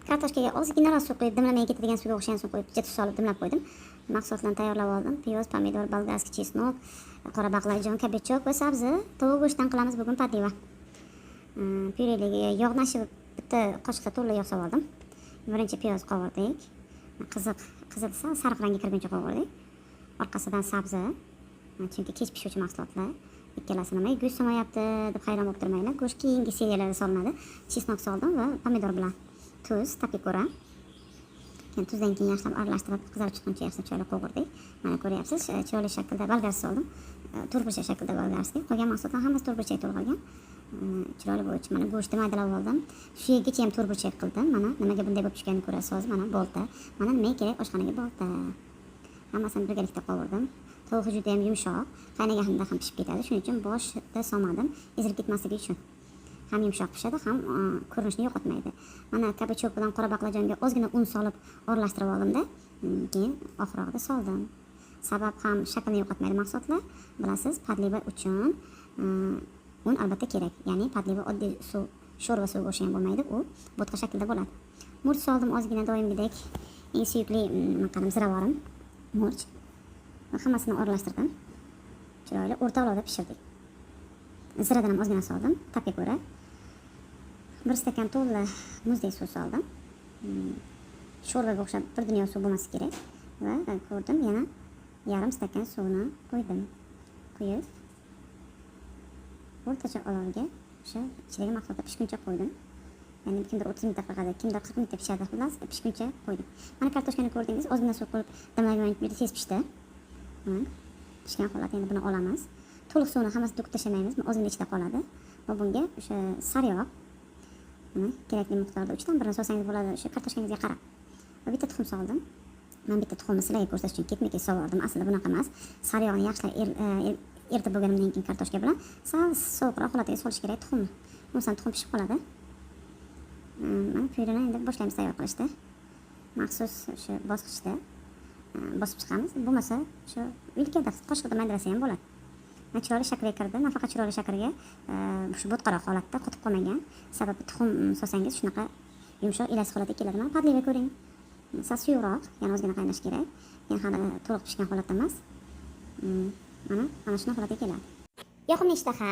Kartoshkaga ozginaroq suv quyib, dimlamay ketadigan suvga o'xshagan suv qo'yib, tuz solib dimlab qo'ydim. Mahsulotlarni tayyorlab oldim: piyoz, pomidor, болгарский чеснок, qora baqlajon, кабачок va sabzi. Tovuq go'shtidan qilamiz bugun подлива. Pyureligi yog'ni shu bitta qoshiqda to'la yog' solib oldim. Birinchi piyoz qovurdik, qiziq qizil sal sariq rangga kirguncha qovurdik. Orqasidan sabzi, chunki kech pishuvchi mahsulotlar ikkalasi. Nimaga go'sht solmayapti deb hayron bo'lib turmanglar, go'sht keyingi seriyalarda solinadi. Чеснок soldim va pomidor bilan tuz ta'bga ko'ra. Keyin tuzdan keyin yaxshilab aralashtirib, qizarib chiqquncha yaxshilab chiroyli qovurdik. Mana, ko'ryapsiz, chiroyli shaklda болгарский soldim, to'rtburchak shaklda болгарский. Qolgan mahsulotlar hammasi to'rtburchak to'g'ralgan, chiroyli bo'lib. Mana, go'shtni maydalab oldim, suyagacha ham to'rtburchak qildim. Mana, nimaga bunday bo'lib tushganini ko'rasiz hozir. Mana, bolta. Mana, nimaga kerak oshxonaga bolta? Hammasini birgalikda qovurdim. Tovug'i juda ham yumshoq, qaynaganda ham pishib ketadi. Shuning uchun boshida solmadim, ezilib ketmasligi uchun. Ham yumshoq pishadi, ham ko'rinishini yo'qotmaydi. Mana, кабачок bilan qora baqlajonga ozgina un solib aralashtirib oldimda, keyin oxirroqda soldim. Sabab ham shaklini yo'qotmaydi mahsulotlar. Bilasiz, подлива uchun un albatta kerak, ya'ni подлива oddiy suv, sho'rva suviga o'xshagan bo'lmaydi, u bo'tqa shaklida bo'ladi. Murch soldim ozgina, doimgidek eng suyukli qanim ziravorim murch. Va hammasini aralashtirdim chiroyli, o'rta olovda pishirdik. Ziradan ham ozgina soldim ta'bga ko'ra. 1 stakan to'la muzdek suv soldim. Sho'rvaga o'xshab bir dunyo suv bo'lmasi kerak. Va ko'rdim, yana yarim stakan suvni qo'ydim. Quyib, o'rtacha olovga o'sha ichidagi mahsulotlar pishguncha qo'ydim. Ya'ni kimdir 30 minutda qiladi, kimdir 40 minutda pishadi, xullas, pishguncha qo'ydim. Mana, kartoshkani ko'rdingiz, ozgina suv qo'yib dimlagan, juda tez pishdi. Pishgan holat. Endi buni olamiz, to'liq suvni hammasini to'kib tashlamaymiz, ozgina ichida qoladi. Va bunga o'sha sariyog', mana, kerakli miqdorda, uchdan birini solsangiz bo'ladi, o'sha kartoshkangizga qarab. Va bitta tuxum soldim. Man bitta tuxumni sizlarga ko'rsatish uchun ketma ket solib yubordim, aslida bunaqa emas. Sariyog'ni yaxshilab eritib bo'lganimdan keyin kartoshka bilan sal sovuqroq holatiga solish kerak tuxumni, bo'lmasam tuxum pishib qoladi. Mana, pyureni endi boshlaymiz tayyor qilishda. Maxsus o'sha bosqichda bosib chiqamiz, bo'lmasa shu vilkada, qoshiqda maydalasa ham bo'ladi. Mana, chiroyli shaklga kirdi. Nafaqat chiroyli shaklga, shu bo'tqaroq holatda qotib qolmagan. Sababi tuxum solsangiz, shunaqa yumshoq, elastik holatga keladi. Mana, подлива ko'ring, sal suyuqroq, yana ozgina qaynashi kerak, yana hali to'liq pishgan holatda emas. Mana shunaqa holatga keladi. Yoqimli ishtaha.